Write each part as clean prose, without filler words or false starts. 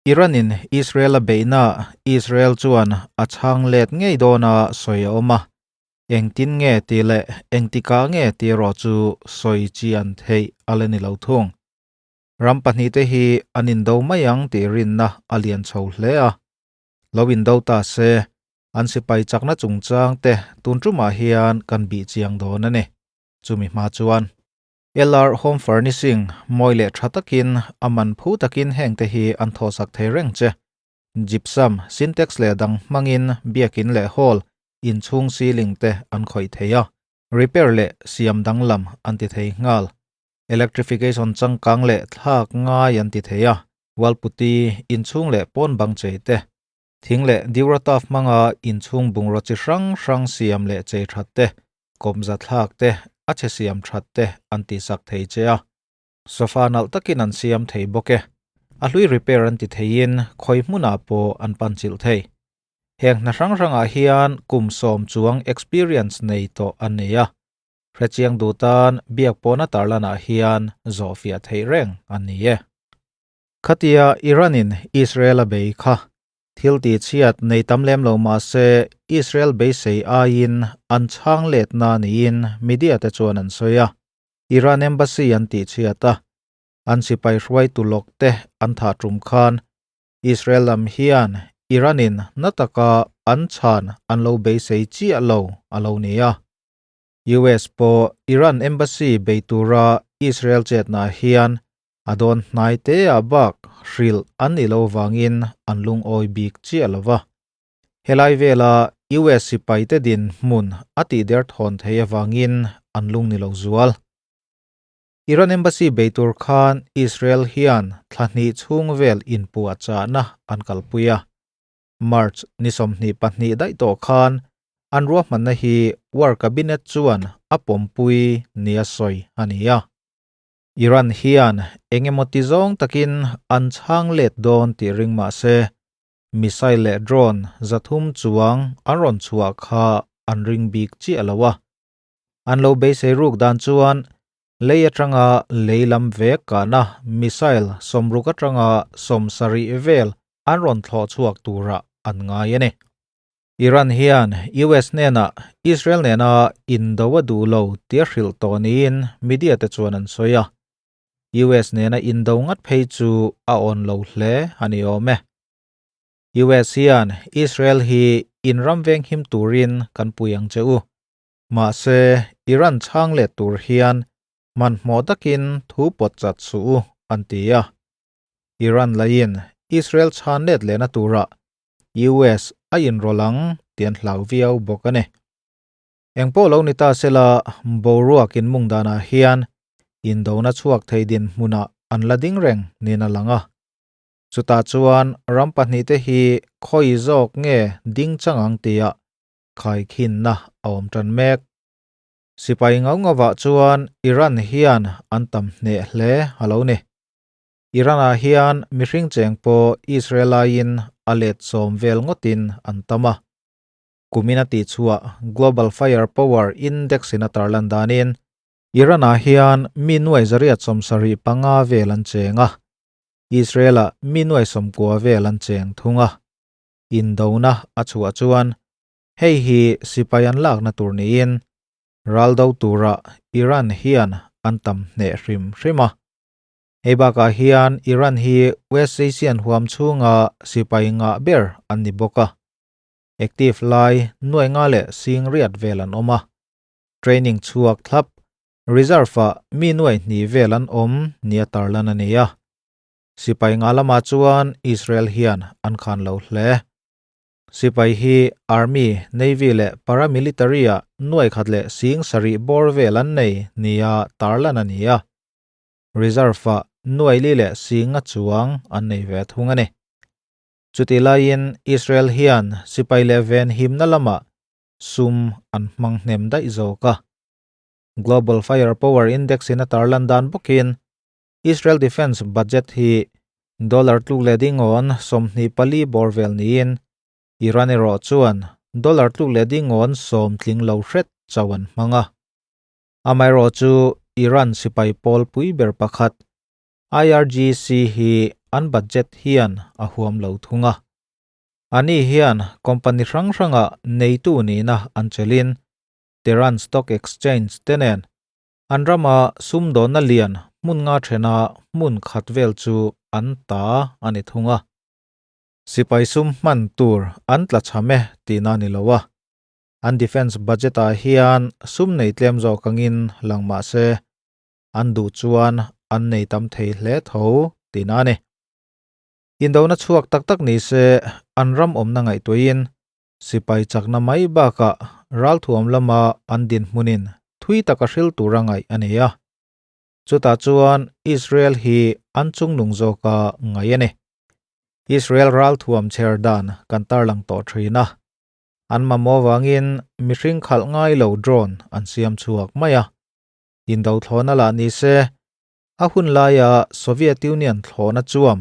Iran-in Israel a beihnaah Israel chuan a chhang let ngei dawna sawi a awm a, engtin nge tih leh engtikah nge tih erawh chu sawi chian theih a la ni lo thung. Ram pahnihte hi an indo mai ang tih rinna a lian chho hle a, lo indo ta se an sipai chakna chungchang te tun tumah hian kan bih chiang dawn a ni. Chumi hma chuan. LR Home Furnishing mawi leh tha takin a man phu takin heng te hi an thawhsak thei reng che. Gypsum, Sintex leh dang hmangin biakin leh hall, inchhung ceiling te an khawih thei a, repair leh siam danglam an ti thei nghal. Electrification changkang leh thlak ngai an ti thei a, wall putty, inchhung leh pawn bang chei te, thing leh Durataf hmanga inchhung bungraw chi hrang hrang siam leh chei that te, kawmza thlak te, a chhe siam that te an tihsak thei che a. Sofa nalh takin an siam thei bawk e. A hlui repair an ti theiin khawi hmunah pawh an pan chilh thei. Heng hna hrang hrangah hian kum sawm chuang experience nei tawh an nei a. Hrechiang duh tan biak pawhna tarlanah hian zawhfiah theih reng an ni e. Khatia Iran-in Israel a bei kha thil tihchhiat nei tam lem lo mah se Israel beisei aiin an chhang letna niin media te chuan an sawi a. Iran embassy an tihchhiat a, an sipai hruaitu lawk te an thah tum khan Israel lam hian Iran-in na taka an chhan an lo beisei chiah lo a lo ni a. US pawh Iran embassy bei tura Israel chetnah hian A dawn hnai te ah bak hrilh an nih loh vangin an lungawi bik chiah lo va. Helai vela US sipaite dinhmun a tihder thawn thei avangin an lung ni lo zual. Iran Embassy bei tur khan Israel hian thla hnih chhung vel inpuah chahna an kalpui a. March ni 22 daih tawh khan an ruahmanna hi War Cabinet chuan a pawmpui nia sawi a ni a. Iran hian eng emaw ti zawng takin an chhang let dawn tih ring mah se, missile leh drone 300 chuang an rawn chhuah kha an ring bik chiah lo a. An lo beisei ruk dan chuan lei atanga lei lam vek kahna missile 60 atanga 70 vel an rawn thlawh chhuak turah an ngai a ni. Iran hian US hnenah Israel nena indo a duh lo tia hrilh tawh niin media te chuan an sawi a. US nena indo ngat phei chu a awn lo hle a ni awm e. US hian Israel hi in ram veng him turin kan pui ang che u. Mahse, Iran chhang let tur hian hmanhmawh takin thu pawt chat suh u, an ti a. Iran laiin Israel chhan let lehna turah US a inrawlh ang tih an hlau viau bawk a ni. Engpawh lo ni ta sela, boruak inmung danah hian indona chhuak thei dinhmunah an la ding reng niin a lang a. Chutah chuan ram pahnihte hi khawi zawk nge ding chang ang tia khaikhinna a awm tan mek. Sipai ngau ngauvah chuan Iran hian an tam hneh hle a lo ni. Iran-ah hian mihring cheng pawh Israel aiin a let sawm vel ngawtin an tam a. Kumin a tihchhuah Global Fire Power Index-in a tarlan danin Iran-ah hian mi nuai 875 vel an cheng a, Israel-ah mi nuai 90 vel an cheng thung a. Indona a chhuah chuan hei hi sipai an lakna tur niin ral do turah Iran hian an tam hneh hrim hrim a. Hei bakah hian Iran hi West Asian huam chhunga sipai ngah ber an ni bawk a. Active lai nuai nga leh sing riat vel an awm a. Training chhuak thlap, reserve-ah mi nuai hnih vel an awm nia tarlan a ni a. Sipai ngah lamah chuan Israel hian an khan lo hle. Sipai hi Army, Navy leh Paramilitary-ah nuai khat leh sing sarih bawr vel an nei nia tarlan a ni a. Reserve-ah nuai li leh singa chuang an nei ve thung a ni. Chutih laiin Israel hian sipai leh ven himna lamah sum an hmang hnem daih zawk a. Global Fire Power Index-in a tarlan dan bawkin Israel defence budget hi dollar tluk leh dingawn 24 bawr vel niin Iran erawh chuan dollar tluk leh dingawn 10 tling lo hret chauh an hmang a. Amaherawh chu Iran sipai pawl pui ber pakhat IRGC hi an budget hian a huam lo thung a. Ani hian company hrang hrangah neitu nihna an chelhin Tehran Stock Exchange te nen an rama sumdawnna lian hmun nga thena hmun khat vel chu an ta a ni thung a. Sipai sum hman tur an tla cham e tihna a ni lo a. An defence budget ah hian sum nei tlem zawk angin lang mah se, an duh chuan an nei tam thei hle tho tihna a ni. Indona chhuak tak tak ni se an ram awmna ngaihtuahin sipai chakna mai bakah ralthuam lama an dinhmunin thui taka hril tura ngaih a ni a. Chutah chuan Israel hi an chungnung zawka ngaih a ni. Israel ralthuam chher dan kan tarlang tawh thin a. An mamawh vangin mihring khalh ngai lo drone an siam chhuak mai a. Indo thlawhna lah ni se, a hun laia Soviet Union thlawhna chuam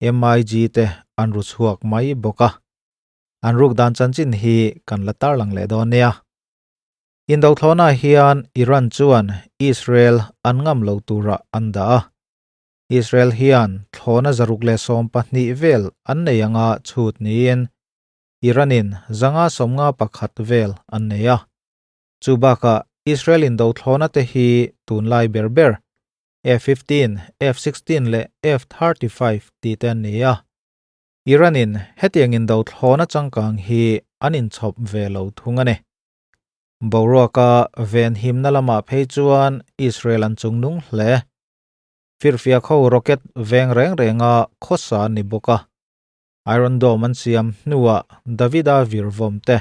MiG te an ru chhuak mai bawk a. An ruk dan chanchin hi kan la tarlang leh dawn nia. Indo thlawhna hian Iran chuan Israel an ngam lo turah an dah a. Israel hian thlawhna 112 vel an nei anga chhut niin Iran-in 151 vel an nei a. Chu bakah Israel indothlawhna te hi tunlai ber ber F-15, F-16 leh F-35 tih te an ni a. Iran-in hetiang indothlawhna changkang hi an inchhawp ve lo thung a ni. Boruaka venhimna lamah phei chuan Israel an chungnung hle. Firfiak ho rocket veng reng renga khawsa an ni bawk a. Iron Dome an siam hnuah Davida virvawm te,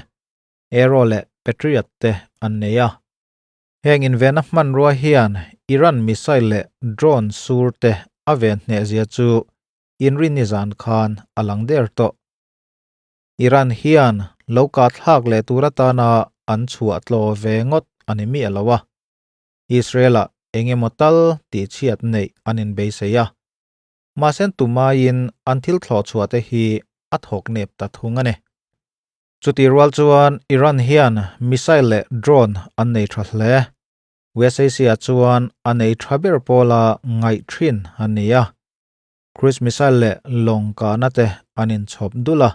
Arrow leh Patriot te an nei a. Heng invenna hmanrua hian Iran missile leh drone sur te a ven hnehzia chu inrinni zan khan a lang der tawh. Iran hian lo kah thlak leh tur atana an chhuah tlaw ve ngawt a ni miah lo a. Israel-ah eng emaw tal tihchhiat neih an inbeisei a. Mahse tumaiin an thil thlawh chhuah te hi a thawk nep ta thung a ni. Chutih rual chuan Iran hian missile leh drone an nei tha hle. West Asia chuan a nei tha ber pawla ngaih thin an ni a. Cruise missile leh lawng kahna te an inchhawp dul a.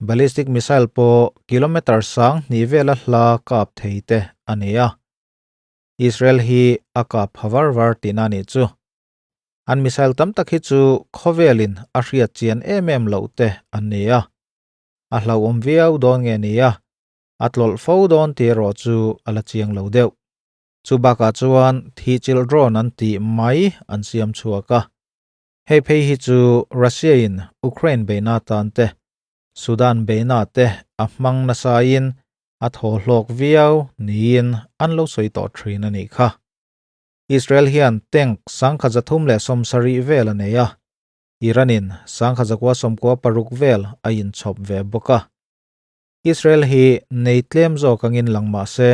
Ballistic missile pawh kilometre sang hnih vela hla kap thei te a ni a. Israel hi a kap pha var var tihna a nih chu. An missile tam tak hi chu khawvelin a hriat chian em em loh te an ni a. A hlauhawm viau dawn nge ni a, a tlawlh fo dawn tih erawh chu a la chiang lo deuh. Chu bakah chuan thihchilh drone an tih mai an siam chhuak a. Hei phei hi chu Russia in Ukraine beihna atan te, Sudan beihna te a hmang nasain a thaw hlawk viau niin an lo sawi tawh thin a nih kha. Israel hian tank 1370 vel a nei a, Iran-in 1996 vel a inchhawp ve bawk a. Israel hi nei tlem zawk angin lang mah se,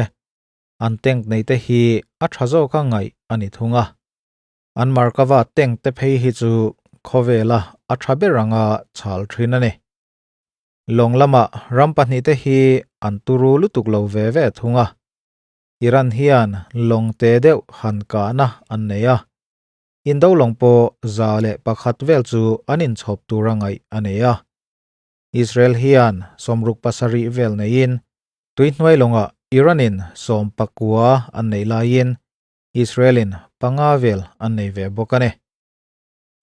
an tank neite hi a tha zawka ngaih a ni thung a. An Merkava tank te phei hi chu khawvela a tha ber anga chhal thin a ni. Lawng lamah ram pahnihte hi an turu lutuk lo ve ve thung a. Iran hian lawng te deuh han kahna an nei a. Indo lawng pawh 101 vel chu an inchhawp tura ngaih a nei a. Israel hian 67 vel neiin tuihnuai lawngah Iran-in 19 an neih laiin Israel-in panga vel an nei ve bawk a ni.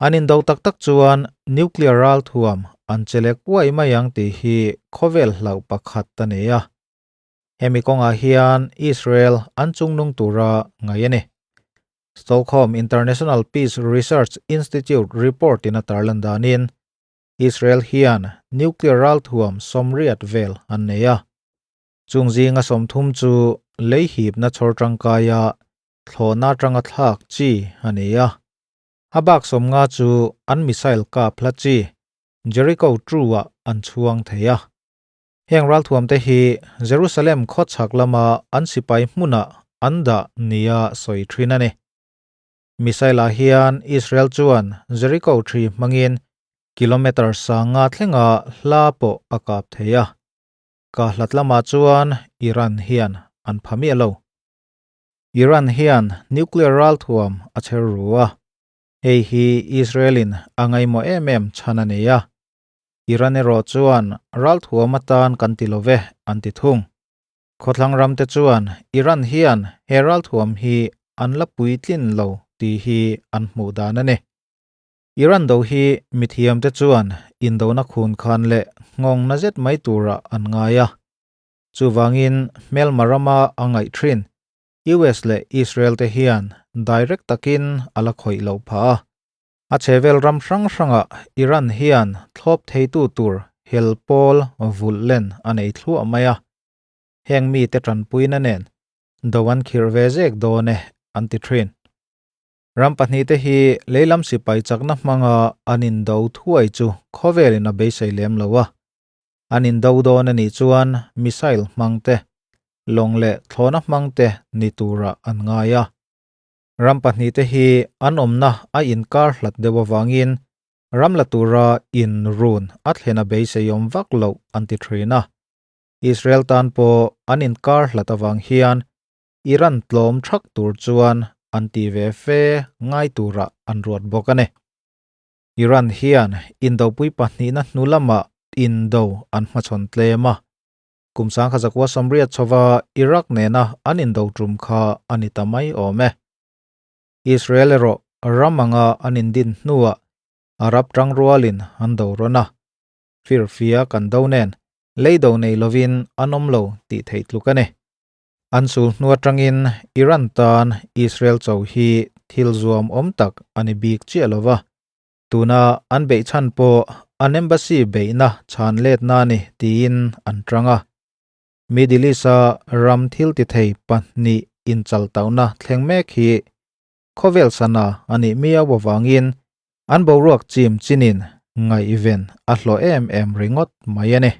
An indo tak tak chuan nuclear ralthuam an che lek uai mai ang tih hi khawvel hlauh pakhat a nei a. Hemi kawngah hian Israel an chungnung tura ngaih a ni. Stockholm International Peace Research Institute report in a tarlan danin Israel hian nuclear ralthuam 80 vel an nei a. Chung zinga 30 chu lei hipna chhawr tangkaia thlawhna atanga thlak chi a ni a. A bak 50 chu an missile kap hla chi Jericho 2-ah an chhuang thei a. Heng ralthuam te hi Jerusalem khawchhak lama an sipai hmunah an dah nia sawi thin a ni. Missile-ah hian Israel chuan Jericho 3 hmangin kilometre 500 thlenga hla pawh a kap thei a. Ka hlat lamah chuan Iran hian an pha miah lo. Iran hian nuclear ralthuam a chher ru a. Hei hi Israel-in a ngaihmawh em em chhan a nei a. Iran erawh chuan ralthuam atan kan ti lo ve an ti thung. Khawthlang ramte chuan Iran hian he ralthuam hi an la puitlin lo tih hi an hmuh dan a ni. Iran do hi mithiamte chuan indona khun khan leh nghawng na zet mai turah an ngai a. Chuvangin hmelma rama a ngaih thin US leh Israel te hian direct takin a la khawih loh phah a. A chhevel ram hrang hrangah Iran hian thlawp theitu tur hel pawl vulh len a nei thluah mai a. Heng mite tanpuina nen do an khirh ve zek dawn e an ti thin. Ram pahnihte hi leilam sipai chakna hmanga an indo thuai chu khawvelin a beisei lem lo a. An indo dawn a nih chuan missile hmang te, lawng leh thlawhna hmang te ni turah an ngai a. Ram pahnihte hi an awmna a inkar hlat deuh avangin ram la tura inrun a thlen a beiseiawm vak loh an ti thin a. Israel tan pawh an inkar hlat avang hian Iran tlawm thak tur chuan an ti ve fe ngai turah an ruat bawk a ni. Iran hian indopui pahnihna hnu lamah indo an hmachhawn tlem a. Kum sangkhat zakua sawmriat chhova Iraq nena an indo tum kha a ni ta mai awm e. Israel erawh ram anga an indin hnuah Arab tangrualin an do rawn a. Firfia kan do nen leido nei lovin an awm lo tih theih tluk a ni. An sul hnu atangin Iran tan Israel cho hi thil zuam awm tak a ni bik chiah lo va. Tuna an beih chhan pawh an embassy beihna chhan letna a ni tiin an tang a. Middle East-a ram thil tithei pahnih inchaltauhna thleng mek hi khawvel sana a nih miau avangin an boruak chim chinin ngaihven a hlawh em em ringawt mai a ni.